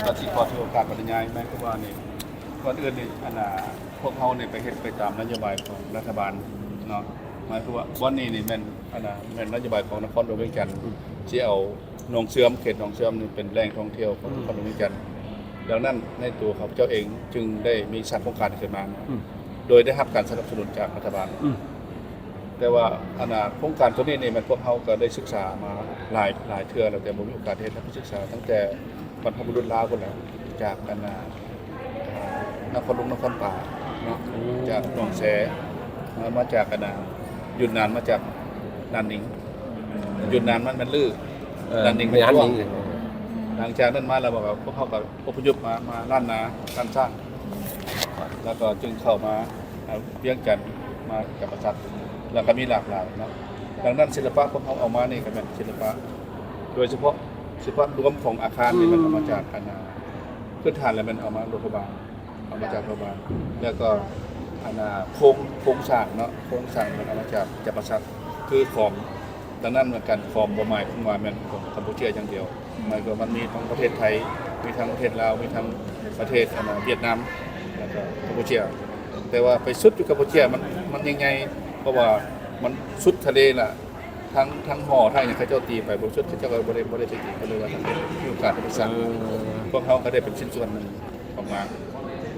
ກໍຊິຂໍຖືໂອກາດບັນຍາຍ ໝາຍຄວາມວ່ານີ້ ກ່ອນອື່ນນີ້ ອັນນ່າ ພວກເຮົານີ້ໄປເຮັດໄປຕາມນະໂຍບາຍຂອງລັດຖະບານເນາະ. ໝາຍຄວາມວ່າບ່ອນນີ້ນີ້ແມ່ນ ອັນນ່າ ແມ່ນນະໂຍບາຍຂອງນະຄອນຫຼວງວຽງຈັນ ອືມ ທີ່ເອົາໜອງເຊື່ອມ ເຂດໜອງເຊື່ອມນີ້ເປັນແຫຼ່ງທ່ອງທ່ຽວຂອງ ອືມ ນະຄອນຫຼວງວຽງຈັນ. ດັ່ງນັ້ນໃນຕົວຂ້າພະເຈົ້າເອງຈຶ່ງໄດ້ມີສ້າງໂຄງການຂຶ້ນມາເນາະ ອືມ ໂດຍໄດ້ຮັບການສະໜັບສະໜູນຈາກລັດຖະບານ ອືມ ແຕ່ວ່າ ອັນນ່າ ໂຄງການຕົວນີ້ນີ້ແມ່ນພວກເຮົາກໍໄດ້ສຶກສາມາຫຼາຍ ຫຼາຍເທື່ອແລ້ວ ແຕ່ບໍ່ມີໂອກາດໄດ້ເຮັດ ເຮົາໄດ້ສຶກສາຕັ້ງແຕ່ບັນພະບຸລຸດລາວພຸ້ນແຫຼະ ຈາກ ອັນນ່າ ນະຄອນຫຼວງນະຄອນປາກເນາະ ໂອ້ ຈາກໜອງແຊ ມາ ມາຈາກ ອັນນ່າ ຢຸນນານ ມາຈາກນານນິງ ຢຸນນານມັນແມ່ນລື ເອີ ນານນິງມັນກວ້າງ. ຫຼັງຈາກນັ້ນມາແລ້ວ ພວກເຮົາກໍອົບພະຍົບມາ ມາລ້ານນາ ລ້ານຊ້າງ ແລ້ວກໍຈຶ່ງເຂົ້າມາ ເອີ ວຽງຈັນ ມາຈຳປາສັກ ແລ້ວກໍມີຫຼາກຫຼາຍເນາະ. ດັ່ງນັ້ນ ສິລະປະພວກເຮົາເອົາມານີ້ກໍແມ່ນສິລະປະ ໂດຍສະເພາະສິລະປະລວມຂອງອາຄານນີ້ ອືມ ມັນເອົາມາຈາກ ອັນນ່າ ພື້ນຖານແລ້ວແມ່ນເອົາມາຫຼວງພະບາງ ເອົາມາຈາກຫຼວງພະບາງ ແລ້ວກໍ ອັນນ່າ ໂຄງ ໂຄງສ້າງເນາະ ໂຄງສ້າງມັນເອົາມາຈາກຈຳປາສັກ ຄືຂອງ ດັ່ງນັ້ນເໝືອນກັນ ຂອງບໍ່ໝາຍຄວາມວ່າແມ່ນຂອງກຳປູເຈຍຢ່າງດຽວ ໝາຍຄວາມວ່າມັນມີທັງປະເທດໄທ ມີທັງປະເທດລາວ ມີທັງປະເທດ ອັນນ່າ ຫວຽດນາມ ແລ້ວກໍກຳປູເຈຍ. ແຕ່ວ່າໄປສຸດຢູ່ກຳປູເຈຍ ມັນ ມັນຍັງໃຫຍ່ ເພາະວ່າມັນສຸດທະເລລະ ທັງ ທັງຫໍ້ ທັງຫຍັງ ເຂົາເຈົ້າຕີໄປບໍ່ສຸດ ເຂົາເຈົ້າກໍບໍ່ໄດ້ ບໍ່ໄດ້ໄປຕີ ກໍເລີຍວ່າມີໂອກາດໄດ້ໄປສ້າງ. ເອີ ພວກເຮົາກໍໄດ້ເປັນຊິ້ນສ່ວນໜຶ່ງອອກມາ.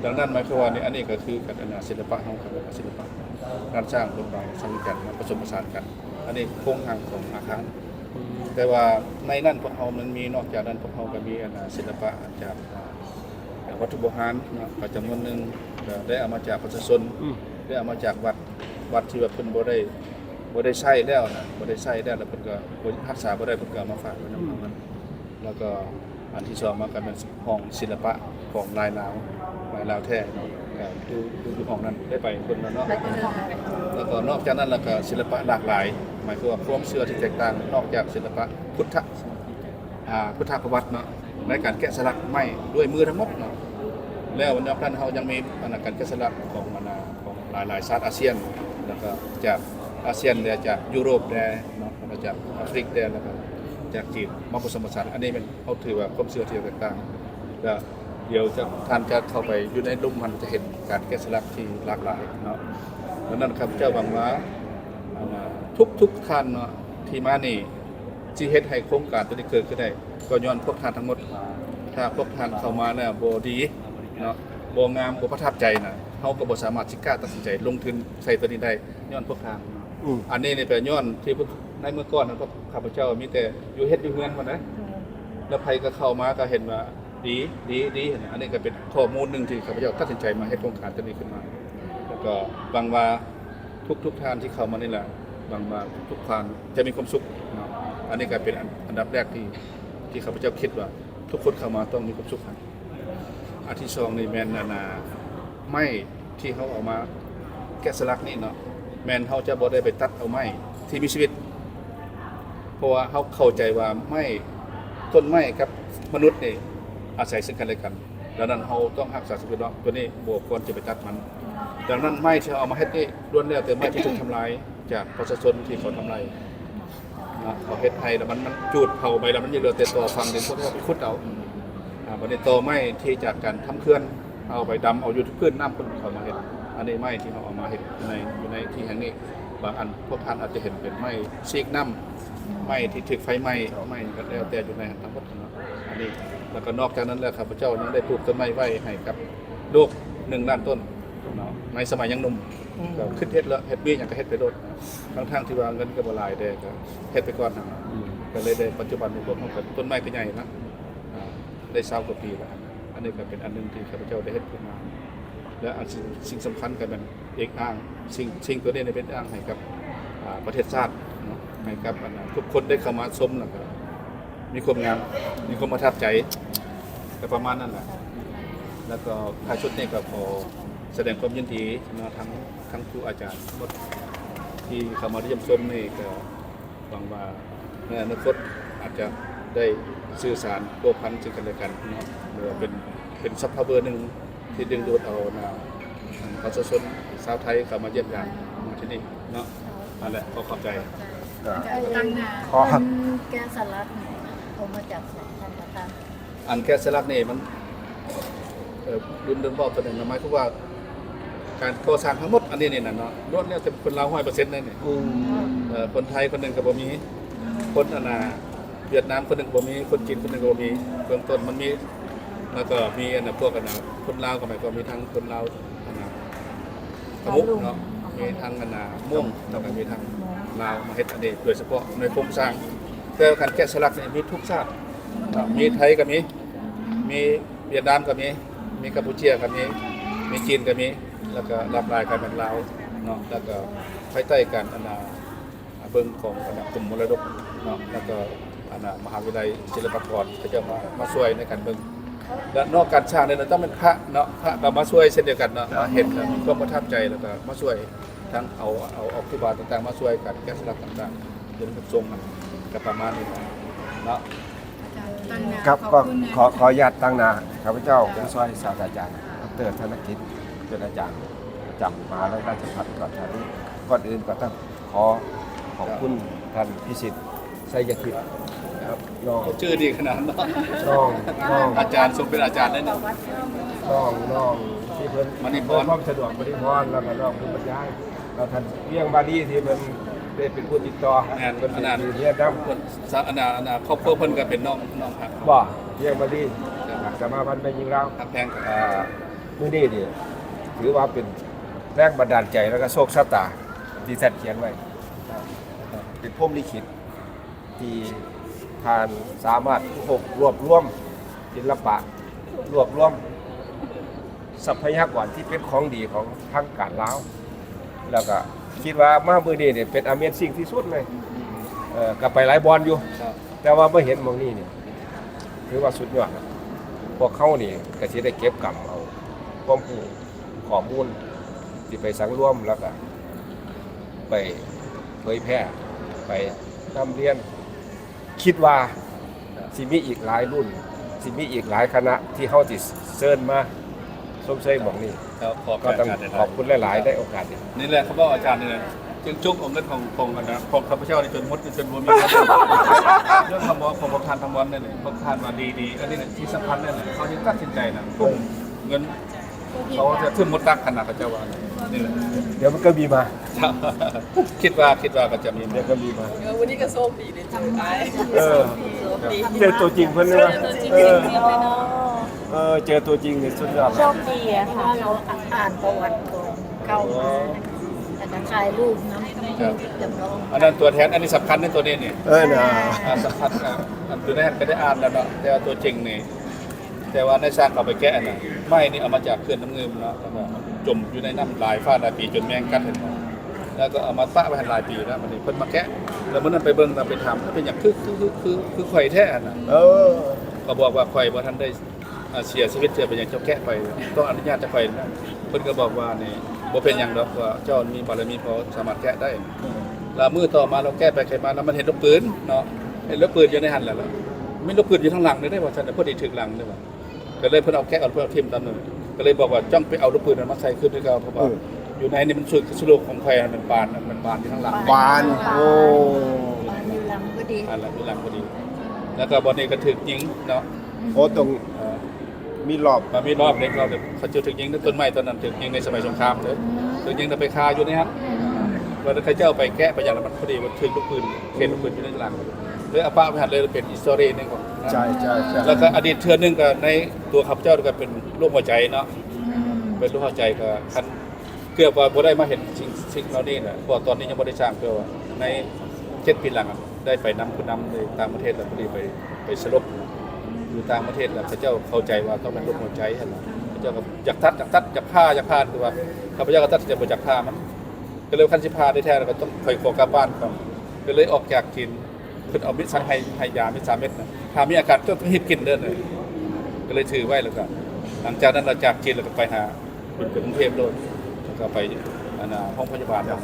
ດັ່ງນັ້ນໝາຍຄວາມວ່ານີ້ ອັນນີ້ກໍຄືກັນ ອັນນ່າ ສິລະປະເຮົາກັບສິລະປະງານສ້າງໂຮງບານສາງວິຈັນ ມາປະສົມປະສານກັນ. ອັນນີ້ໂຄງຮ່າງຂອງອາຄານ ອືມ ແຕ່ວ່າໃນນັ້ນພວກເຮົາມັນມີ ນອກຈາກນັ້ນພວກເຮົາກໍມີ ອັນນ່າ ສິລະປະຈາກ ວັດຖຸໂບຮານເນາະ ກໍຈຳນວນໜຶ່ງ ກໍໄດ້ເອົາມາຈາກປະຊາຊົນ ອືມ ໄດ້ເອົາມາຈາກວັດ ວັດທີ່ວ່າເພິ່ນບໍ່ໄດ້ ບໍ່ໄດ້ໃຊ້ແລ້ວນະ ບໍ່ໄດ້ໃຊ້ແລ້ວ ແລ້ວເພິ່ນກໍບໍ່ ຮັກສາບໍ່ໄດ້ ເພິ່ນກໍເອົາມາຝາກໄວ້ນຳ ອືມ ເຮົານະ. ແລ້ວກໍອັນທີ່ສອງມາກໍແມ່ນຫ້ອງສິລະປະຂອງລາຍລາວ ລາຍລາວແທ້ເນາະ ກໍຢູ່ ຢູ່ ຢູ່ຫ້ອງນັ້ນ ໄດ້ໄປເບິ່ງແລ້ວເນາະ. ແລ້ວກໍນອກຈາກນັ້ນແລ້ວກໍສິລະປະຫຼາກຫຼາຍ ໝາຍຄວາມວ່າຄວາມເຊື່ອທີ່ແຕກຕ່າງ ນອກຈາກສິລະປະພຸດທະ ອ່າ ພຸດທະປະຫວັດເນາະ ໃນການແກະສະຫຼັກໄມ້ດ້ວຍມືທັງໝົດເນາະ. ແລ້ວນອກນັ້ນເຮົາຍັງມີ ອັນນ່າ ການແກະສະຫຼັກຂອງ ອັນນ່າ ຂອງຫຼາຍໆຊາດອາຊຽນ ແລ້ວກໍຈາກອາຊຽນແດ່ ຈາກຢູໂຣບແດ່ເນາະ ແລ້ວກໍຈາກອາຟຣິກແດ່ ແລ້ວກໍຈາກຈີນ ມາປະສົມປະສານ. ອັນນີ້ແມ່ນເຮົາຖືວ່າຄວາມເຊື່ອທີ່ແຕກຕ່າງ ແລ້ວດຽວຈະ ທ່ານຈະເຂົ້າໄປຢູ່ໃນລຸ່ມຫັ້ນ ຈະເຫັນການແກະສະຫຼັກທີ່ຫຼາກຫຼາຍເນາະ. ດັ່ງນັ້ນ ຂ້າພະເຈົ້າຫວັງວ່າ ອັນນ່າ ທຸກໆທ່ານເນາະ ທີ່ມານີ້ ຊິເຮັດໃຫ້ໂຄງການໂຕນີ້ເກີດຂຶ້ນໄດ້ ກໍຍ້ອນພວກທ່ານທັງໝົດ. ຖ້າພວກທ່ານເຂົ້າມາແລ້ວບໍ່ດີເນາະ ບໍ່ງາມ ບໍ່ປະທັບໃຈນະ ເຮົາກໍບໍ່ສາມາດຊິກ້າຕັດສິນໃຈລົງທຶນໃສ່ໂຕນີ້ໄດ້ ຍ້ອນພວກທ່ານເນາະ. ອືມ ອັນນີ້ນີ້ກໍຍ້ອນທີ່ພວກ ໃນເມື່ອກ່ອນນະ ພວກຂ້າພະເຈົ້າມີແຕ່ຢູ່ເຮັດຢູ່ເຮືອນພຸ້ນນະ ອືມ ແລ້ວໃຜກໍເຂົ້າມາກໍເຫັນວ່າ ດີ ດີ ດີ ອັນນີ້ກໍເປັນຂໍ້ມູນໜຶ່ງທີ່ຂ້າພະເຈົ້າຕັດສິນໃຈມາເຮັດໂຄງການຕົວນີ້ຂຶ້ນມາ ແລ້ວກໍຫວັງວ່າທຸກໆທ່ານທີ່ເຂົ້າມານີ້ແຫຼະ ຫວັງວ່າທຸກໆທ່ານຈະມີຄວາມສຸກເນາະ. ອັນນີ້ກໍເປັນອັນ ອັນດັບແລກທີ່ ທີ່ຂ້າພະເຈົ້າຄິດວ່າທຸກຄົນເຂົ້າມາຕ້ອງມີຄວາມສຸກ. ອັນທີ່ສອງນີ້ແມ່ນ ອັນນ່າ ໄມ້ທີ່ເຮົາເອົາມາແກະສະຫຼັກນີ້ເນາະ ແມ່ນເຮົາຈະບໍ່ໄດ້ໄປຕັດເອົາໄມ້ທີ່ມີຊີວິດ ເພາະວ່າເຮົາເຂົ້າໃຈວ່າໄມ້ ຕົ້ນໄມ້ກັບມະນຸດນີ້ອາໄສເຊິ່ງກັນແລະກັນ, ດັ່ງນັ້ນເຮົາຕ້ອງຮັກສາສິ່ງແວດລ້ອມ, ຕົວນີ້ບໍ່ຄວນຈະໄປຕັດມັນ. ດັ່ງນັ້ນໄມ້ທີ່ເຮົາເອົາມາເຮັດນີ້ ລ້ວນແລ້ວແຕ່ໄມ້ທີ່ຖືກທຳລາຍຈາກປະຊາຊົນທີ່ເຂົາທຳລາຍນະ, ເຂົາເຮັດໄຮ່ແລ້ວມັນ ມັນຈູດເຜົາໄປແລ້ວ ມັນຍັງເຫຼືອແຕ່ຕໍຝັງດິນ ພວກເຮົາໄປຂຸດເອົາ. ອາ ບັດນີ້ຕໍໄມ້ທີ່ຈາກການທຳເຂື່ອນ ເອົາໄປດຳເອົາຢູ່ພື້ນນ້ຳພຸ້ນເຂົາມາເຮັດ. ອັນນີ້ໄມ້ທີ່ເຮົາເອົາມາເຮັດຢູ່ໃນ ຢູ່ໃນທີ່ແຫ່ງນີ້ ບາງອັນພວກທ່ານອາດຈະເຫັນເປັນໄມ້ສີກນ້ຳ ໄມ້ທີ່ຖືກໄຟໄໝ້ ໄມ້ກໍແລ້ວແຕ່ຢູ່ໃນຫັ້ນທັງໝົດເນາະ. ອັນນີ້ ແລ້ວກໍນອກຈາກນັ້ນແລ້ວ ຂ້າພະເຈົ້າຍັງໄດ້ປູກຕົ້ນໄມ້ໄວ້ໃຫ້ກັບລູກໜຶ່ງລ້ານຕົ້ນເນາະ ໃນສະໄໝຍັງໜຸ່ມ. ອືມ ກໍຄິດເຮັດແລ້ວ ເຮັດມີຫຍັງກໍເຮັດໄປໂລດ ທັງໆທີ່ວ່າເງິນກໍບໍ່ຫຼາຍແດ່ ກໍເຮັດໄປກ່ອນຫັ້ນ. ອືມ ກໍເລີຍໄດ້ ປັດຈຸບັນນີ້ພວກເຮົາກໍຕົ້ນໄມ້ກໍໃຫຍ່ນະ ອາ ໄດ້ຊາວກວ່າປີແລ້ວ. ອັນນີ້ກໍເປັນອັນໜຶ່ງທີ່ຂ້າພະເຈົ້າໄດ້ເຮັດຂຶ້ນມາ ແລະ ອັນສິ່ງ ສິ່ງສຳຄັນກໍແມ່ນເອກອ້າງ ສິ່ງ ສິ່ງຕົວນີ້ເປັນເອກອ້າງໃຫ້ກັບ ອາ ປະເທດຊາດເນາະ ໃຫ້ກັບ ອັນ ທຸກຄົນໄດ້ເຂົ້າມາຊົມ ແລ້ວກໍມີຄວາມງາມ ມີຄວາມປະທັບໃຈ ກໍປະມານນັ້ນແຫຼະ. ແລ້ວກໍທ້າຍສຸດນີ້ກໍຂໍສະແດງຄວາມຍິນດີເນາະ ທັງ ທັງຄູອາຈານທັງໝົດທີ່ເຂົ້າມາຢ້ຽມຊົມນີ້ ກໍ ຫວັງວ່າໃນອະນາຄົດອາດຈະໄດ້ສື່ສານພົວພັນເຊິ່ງກັນແລະກັນເນາະ ຫຼືວ່າເປັນ ເປັນຊອບພາວເວີໜຶ່ງທີ່ດຶງດູດເອົານະ ປະຊາຊົນຊາວໄທເຂົ້າມາຢ້ຽມຢາມມາທີ່ນີ້ເນາະ. ນັ້ນແຫຼະ ຂໍຂອບໃຈ. ຂອບໃຈ. ເອີ ເພິ່ນແກະສະຫຼັກນີ້ເອົາມາຈາກໃສທ່ານປະທານ? ອັນແກະສະຫຼັກນີ້ມັນ ເອີ ລືມ ລືມເວົ້າໂຕນັ້ນນະ ໝາຍຄວາມວ່າການກໍ່ສ້າງທັງໝົດອັນນີ້ນີ້ນະເນາະ ລ້ວນແລ້ວແຕ່ຄົນລາວຮ້ອຍເປີເຊັນເລີຍນີ້. ອືມ ເອີ ຄົນໄທຄົນໜຶ່ງກໍບໍ່ມີ ຄົນອັນນ່າຫວຽດນາມຄົນໜຶ່ງກໍບໍ່ມີ ຄົນຈີນຄົນໜຶ່ງກໍບໍ່ມີ. ເບື້ອງຕົ້ນມັນມີ ແລ້ວກໍມີອັນນ່າພວກອັນນ່າຄົນລາວກໍໝາຍຄວາມມີທັງຄົນລາວອັນນ່າ ຂະມຸກເນາະ ມີທັງອັນນ່າມົ້ງ ແລ້ວກໍມີທັງລາວມາເຮັດອັນນີ້ໂດຍສະເພາະໃນໂຄງສ້າງ. ແຕ່ວ່າການແກະສະຫຼັກນີ້ມີທຸກຊາດເນາະ ມີໄທກໍມີ ມີຫວຽດນາມກໍມີ ມີກຳປູເຈຍກໍມີ ມີຈີນກໍມີ ແລ້ວກໍຫຼາກຫຼາຍການແມ່ນລາວເນາະ. ແລ້ວກໍພາຍໃຕ້ການອັນນ່າ ເບິ່ງຂອງຄະນະກຸ່ມມໍລະດົກເນາະ ແລ້ວກໍອັນນ່າມະຫາວິທະຍາໄລສິລະປາກອນ ເຂົາເຈົ້າມາ ມາຊ່ວຍໃນການເບິ່ງ. ແລະນອກການສ້າງແລ້ວຕ້ອງແມ່ນພະເນາະ ພະກໍມາຊ່ວຍເຊັ່ນດຽວກັນເນາະ ມາເຫັນ ມີຄວາມປະທັບໃຈ ແລ້ວກໍມາຊ່ວຍທັງເອົາ ເອົາ ເອົາຄູບາຕ່າງໆມາຊ່ວຍກັນ ແກະສະຫຼັກຕ່າງໆ ເປັນຮູບຊົງ ກໍປະມານນີ້ເນາະ. ຄັບ ກໍຂໍ ຂໍອະນຸຍາດຕາງໜ້າ ຂ້າພະເຈົ້າ ຜູ້ຊ່ວຍສາດສະດາຈານ ດຣ ທະນະກິດ ເປັນອາຈານປະຈຳມະຫາວິທະຍາໄລລາຊະພັດອຸດອນທານີ. ກ່ອນອື່ນກໍຕ້ອງ ຂໍຂອບຄຸນທ່ານພິສິດ ໄຊຍະທິດ ນ້ອງ ຊື່ດີຂະໜາດເນາະ ນ້ອງ ນ້ອງ ອາຈານສົມເປັນອາຈານເລີຍເນາະ ນ້ອງ ນ້ອງທີ່ເພິ່ນ ມະນີພອນ ຄວາມສະດວກ ມະນີພອນ ແລ້ວກໍນ້ອງຜູ້ບັນຍາຍ ແລ້ວທ່ານວຽງວາລີທີ່ເພິ່ນໄດ້ເປັນຜູ້ຕິດຕໍ່ ແມ່ນ ເພິ່ນເປັນ ອັນນັ້ນ ທີ່ຮຽນນຳ ເພິ່ນ ສາ ອັນນ່າ ອັນນ່າ ຄອບຄົວເພິ່ນກໍເປັນນ້ອງ ນ້ອງຮັກ ບໍ່ ວຽງວາລີ ສະມາພັນແມ່ຍິງລາວ ຮັກແພງ ອ່າ ມື້ນີ້ນີ້ຖືວ່າເປັນແຮງບັນດານໃຈ ແລ້ວກໍໂຊກຊະຕາທີ່ທ່ານຂຽນໄວ້ ເປັນພົມລິຂິດທີ່ທ່ານສາມາດ ໂອ້ໂຫ ລວບລວມສິລະປະ ລວບລວມຊັບພະຍາກອນທີ່ເປັນຂອງດີຂອງທາງການລາວ ແລ້ວກໍຄິດວ່າມາມື້ນີ້ນີ້ເປັນອາເມຊິງທີ່ສຸດເລີຍ ເອີ ກໍໄປຫຼາຍບ່ອນຢູ່ ແຕ່ວ່າມາເຫັນໝ່ອງນີ້ນີ້ ຖືວ່າສຸດຍອດລະ ພວກເຮົານີ້ກໍຊິໄດ້ເກັບກຳເອົາຄວາມຮູ້ ຂໍ້ມູນທີ່ໄປສັງລວມ ແລ້ວກໍໄປເຜີຍແຜ່ ໄປນຳລຽນ ຄິດວ່າຊິມີອີກຫຼາຍລຸ້ນ ຊິມີອີກຫຼາຍຄະນະທີ່ເຮົາຊິເຊີນມາຊົມເຊີຍໝ່ອງນີ້ ກໍຕ້ອງຂອບຄຸນຫຼາຍໆໃນໂອກາດນີ້ ນີ້ແຫຼະ ເຂົາບອກອາຈານນີ້ແຫຼະ ຈຶ່ງຈົກເອົາເງິນຂອງ ຂອງອັນນ່າ ຂອງຂ້າພະເຈົ້ານີ້ຈົນໝົດ ຈົນບໍ່ມີເງິນ ເລື່ອງຄຳເວົ້າຂອງພວກທ່ານທັງມວນນີ້ ພວກທ່ານວ່າດີໆ ອັນນີ້ທີ່ສຳຄັນເລີຍນະ ເຂົາຈຶ່ງຕັດສິນໃຈນະ ເອີ ເງິນ ເຂົາຈະທຶນໝົດຕັກຂະໜາດເຂົາເຈົ້າວ່າ ນີ້ແຫຼະ ດຽວມັນກໍມີມາ ຄິດວ່າ ຄິດວ່າກໍຈະມີມາ ດຽວກໍມີມາ ເອີ ວັນນີ້ກໍໂຊກດີເດ້ ເອີ ເຈີຕົວຈິງເພິ່ນເນາະ ເອີ ເຈີຕົວຈິງນີ້ສຸດຍອດ ໂຊກດີອະ ເຮົາອ່ານປະຫວັດຂອງເກົ່າມາ ແລ້ວກໍຖ່າຍຮູບນຳ ອັນນັ້ນຕົວແທນ ອັນນີ້ສຳຄັນໃນຕົວນີ້ນີ້ ເອີ ນະ ສຳຄັນ ອັນຕົວແທນກໍໄດ້ອ່ານແລ້ວເນາະ ແຕ່ວ່າຕົວຈິງນີ້ ແຕ່ວ່ານາຍຊ່າງເຂົາໄປແກະຫັ້ນນະ ໄມ້ນີ້ເອົາມາຈາກເຂື່ອນນ້ຳງື່ມເນາະ ແລ້ວກໍຈົມຢູ່ໃນນ້ຳຫຼາຍຟ້າຫຼາຍປີຈົນແມງກັດຫັ້ນນະ ແລ້ວກໍເອົາມາປະໄວ້ຫັ້ນຫຼາຍປີແລ້ວ ບັດນີ້ເພິ່ນມາແກະ ແລ້ວມື້ນັ້ນໄປເບິ່ງ ແລ້ວໄປຖາມ ເປັນຫຍັງຄື ຄື ຄື ຄື ຄືຂ້ອຍແທ້ຫັ້ນນະ ເອີ ກໍບອກວ່າຂ້ອຍບໍ່ທັນໄດ້ ອ່າ ເສຍຊີວິດເທື່ອ ເປັນຫຍັງເຈົ້າແກະຂ້ອຍ ຕ້ອງອະນຸຍາດຈາກຂ້ອຍນະ ເພິ່ນກໍບອກວ່ານີ້ ບໍ່ເປັນຫຍັງດອກ ວ່າເຈົ້າມີບາລະມີພໍສາມາດແກະໄດ້ ແລ້ວມື້ຕໍ່ມາລາວແກະໄປແກະມາ ແລ້ວມັນເຫັນລູກປືນເນາະ ເຫັນລູກປືນຢູ່ໃນຫັ້ນແຫຼະ ມີລູກປືນຢູ່ທາງຫຼັງນີ້ເດ້ ວ່າຊັ້ນ ພໍດີຖືກຫຼັງເດ້ວ່າ ກໍເລີຍເພິ່ນເອົາແກະ ເອົາເພິ່ນເອົາຖິ້ມຕາມນັ້ນ ກໍເລີຍບອກວ່າ ຈົ່ງໄປເອົາລູກປືນນັ້ນມາໃສ່ຄືນຄືເກົ່າ ເພາະວ່າ ເອີ ຢູ່ໃນນີ້ມັນຊຸກສະໂລກຂອງຂ້ອຍຫັ້ນ ມັນບານ ມັນບານຢູ່ທາງຫຼັງ ບານ ໂອ້ ບານຢູ່ຫຼັງພໍດີ ອັນລະຢູ່ຫຼັງພໍດີ ແລ້ວກໍບ່ອນນີ້ກໍຖືກຍິງເນາະ ໂອ້ ຕ້ອງ ເອີ ມີລອບ ມັນມີລອບເດ້ ລອບເດ້ ເຂົາເຈົ້າຖືກຍິງໃນຕົ້ນໄມ້ຕອນນັ້ນ ຖືກຍິງໃນສະໄໝສົງຄາມເດ້ ຖືກຍິງແລ້ວໄປຄາຢູ່ໃນຫັ້ນ ວ່າເຂົາເຈົ້າໄປແກະໄປຫຍັງ ແລ້ວມັນພໍດີວ່າຖືກລູກປືນ ເຂດລູກປືນຢູ່ໃນຫຼັງ ເລີຍເອົາປະໄວ້ຫັ້ນເລີຍ ເປັນ history ໜຶ່ງຂອງ ໃຊ່ໆໆ ແລ້ວກໍອະດີດເທື່ອໜຶ່ງກໍໃນຕົວຂ້າພະເຈົ້າກໍເປັນໂລກຫົວໃຈເນາະ ເປັນໂລກຫົວໃຈ ກໍຄັນ ເກືອບວ່າບໍ່ໄດ້ມາເຫັນສິ່ງ ສິ່ງເຫຼົ່ານີ້ນະ ເພາະວ່າຕອນນີ້ຍັງບໍ່ໄດ້ສ້າງ ເພື່ອວ່າໃນເຈັດປີຫຼັງໄດ້ໄປນຳຜູ້ນຳໃນຕ່າງປະເທດ ແລ້ວພໍດີໄປ ໄປສະຫຼົບຢູ່ຕ່າງປະເທດ ແລ້ວເຂົາເຈົ້າເຂົ້າໃຈວ່າຕ້ອງແມ່ນໂລກຫົວໃຈຫັ້ນນະ ເຂົາເຈົ້າກໍຢາກຕັດ ຢາກຕັດ ຢາກຜ່າ ຢາກຜ່າ ຄືວ່າຂ້າພະເຈົ້າກໍຕັດສິນໃຈບໍ່ຢາກຜ່າມັນ ກໍເລີຍຄັນຊິຜ່າໄດ້ແທ້ ແລ້ວກໍຕ້ອງຂ້ອຍຂໍກັບບ້ານກ່ອນ ກໍເລີຍອອກຈາກຈີນ ເພິ່ນເອົາເມັດສັງໃຫ້ ໃຫ້ຢາເມັດສາມເມັດນະ ຖ້າມີອາການເຈົ້າຕ້ອງຮີບກິນເດີ ກໍເລີຍຖືໄວ້ ແລ້ວກໍຫຼັງຈາກນັ້ນລະຈາກຈີນ ແລ້ວກໍໄປຫາ ເປັນ ເປັນກຸງເທບໂລດ ແລ້ວກໍໄປ ອັນນ່າ ໂຮງພະຍາບານ ອັ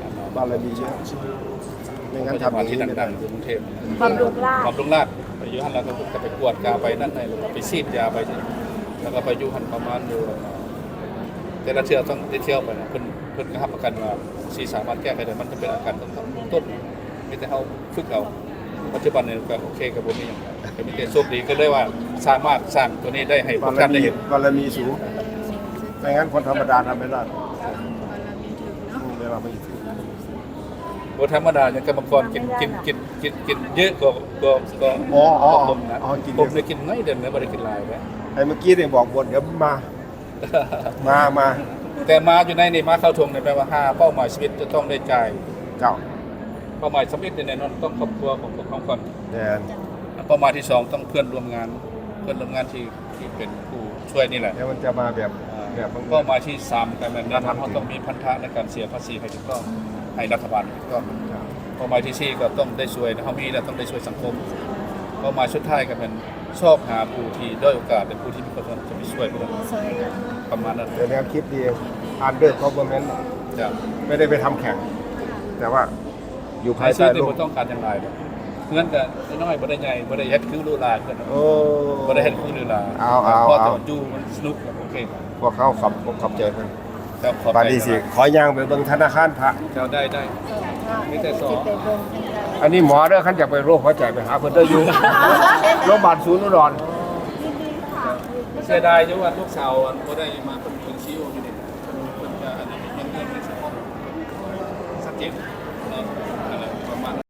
ນນ່າ ບາລະມີ ໂຮງພະຍາບານທີ່ດັງໆຢູ່ກຸງເທບ ບຳລຸງລາດ ບຳລຸງລາດ ໄປຢູ່ຫັ້ນ ແລ້ວກໍໄປກວດກາ ໄປນັ້ນໃນ ແລ້ວກໍໄປສີດຢາ ໄປ ແລ້ວກໍໄປຢູ່ຫັ້ນປະມານຢູ່ ແຕ່ລະເທື່ອຕ້ອງໄດ້ທ່ຽວໄປນະ ເພິ່ນ ເພິ່ນກໍຮັບປະກັນວ່າຊິສາມາດແກ້ໄຂໄດ້ ມັນຈະເປັນອາການຕັ້ງແຕ່ຕົ້ນ ມີແຕ່ເຮົາຝຶກເອົາ ປັດຈຸບັນນີ້ກໍໂອເຄ ກໍບໍ່ມີຫຍັງ ກໍມີແຕ່ໂຊກດີ ກໍເລີຍວ່າສາມາດສ້າງຕົວນີ້ໄດ້ໃຫ້ພວກທ່ານໄດ້ເຫັນ ບາລະມີສູງ ບໍ່ຊັ້ນຄົນທຳມະດາທຳໄມ່ໄດ້ ບາລະມີເຖິງເນາະ ເວລາມີ ບໍ່ທຳມະດາ ຢ່າງກຳມະກອນກິນ ກິນ ກິນ ກິນ ກິນເຍອະກໍ ກໍ ກໍ ອໍ ອໍ ບໍ່ຄົມນະ ອໍ ກິນເຍອະ ຜົມໄດ້ກິນໜ້ອຍເດີ ບໍ່ໄດ້ກິນຫຼາຍເດ້ ໄອ້ເມື່ອກີ້ນີ້ບອກບົນ ດຽວມາ ມາ ມາ ແຕ່ມາຢູ່ໃນນີ້ ມາເຂົ້າທົ່ງນີ້ ແປວ່າຫ້າເປົ້າໝາຍຊີວິດຈະຕ້ອງໄດ້ຈ່າຍ ເຈົ້າ ເປົ້າໝາຍທຳອິດນີ້ແນ່ນອນຕ້ອງຄອບຄົວຂອງພວກເຮົາກ່ອນ ແມ່ນ ເປົ້າໝາຍທີສອງຕ້ອງເພື່ອນຮ່ວມງານ ເພື່ອນຮ່ວມງານທີ່ ທີ່ເປັນຜູ້ຊ່ວຍນີ້ແຫຼະ ແລ້ວມັນຈະມາແບບ ອ່າ ແບບບັງເອີນ ເປົ້າໝາຍທີສາມກໍແມ່ນແນ່ນອນ ມັນຈະມາເຮົາຕ້ອງມີພັນທະໃນການເສຍພາສີໃຫ້ຖືກຕ້ອງ ໃຫ້ລັດຖະບານໃຫ້ຖືກຕ້ອງ ເຈົ້າ ເປົ້າໝາຍທີສີ່ກໍຕ້ອງໄດ້ຊ່ວຍ ເຮົາມີແລ້ວຕ້ອງໄດ້ຊ່ວຍສັງຄົມ ເປົ້າໝາຍສຸດທ້າຍກໍແມ່ນຊອກຫາຜູ້ທີ່ດ້ອຍໂອກາດ ແລະ ຜູ້ທີ່ມີຄວາມສາມາດຈະໄປຊ່ວຍພວກເຮົາ ຊ່ວຍກັນ ປະມານນັ້ນ ແຕ່ແນວຄິດດີ under government ເຈົ້າ ໄມ່ໄດ້ໄປທຳແຂ່ງ ແຕ່ວ່າ ຢູ່ພາຍໃຕ້ລົມ ບໍ່ຕ້ອງການຫຍັງຫຼາຍດອກ ເຮືອນກໍນ້ອຍໆ ບໍ່ໄດ້ໃຫຍ່ ບໍ່ໄດ້ເຮັດຄືຫຼູຫຼາເພິ່ນ ໂອ້ ບໍ່ໄດ້ເຮັດຄືຫຼູຫຼາ ເອົາ ເອົາ ພໍແຕ່ ເອົາ ຢູ່ມັນສະໜຸກ ໂອເຄ ພວກເຮົາຂອບອົກຂອບໃຈເພິ່ນ ເຈົ້າ ຂອບໃຈ ບາດນີ້ຊິ ຫຼາຍ ຂໍຍ່າງໄປເບິ່ງທະນາຄານພະ ເຈົ້າ ໄດ້ ໄດ້ ມີແຕ່ສອງ ອັນນີ້ໝໍເດີ ຄັນຢາກໄປໂລກຫົວໃຈໄປຫາເພິ່ນເດີ ຢູ່ໂລງບານສູນອຸດອນ ເສຍດາຍຢູ່ວ່າລູກສາວບໍ່ໄດ້ມາເປັນ ເປັນຊີອີໂອຢູ່ນີ້ ເພິ່ນຈະອັນນັ້ນເປັນເລື່ອງໃນສະເພາະ ຊັດເຈນເນາະ ນັ້ນແຫຼະ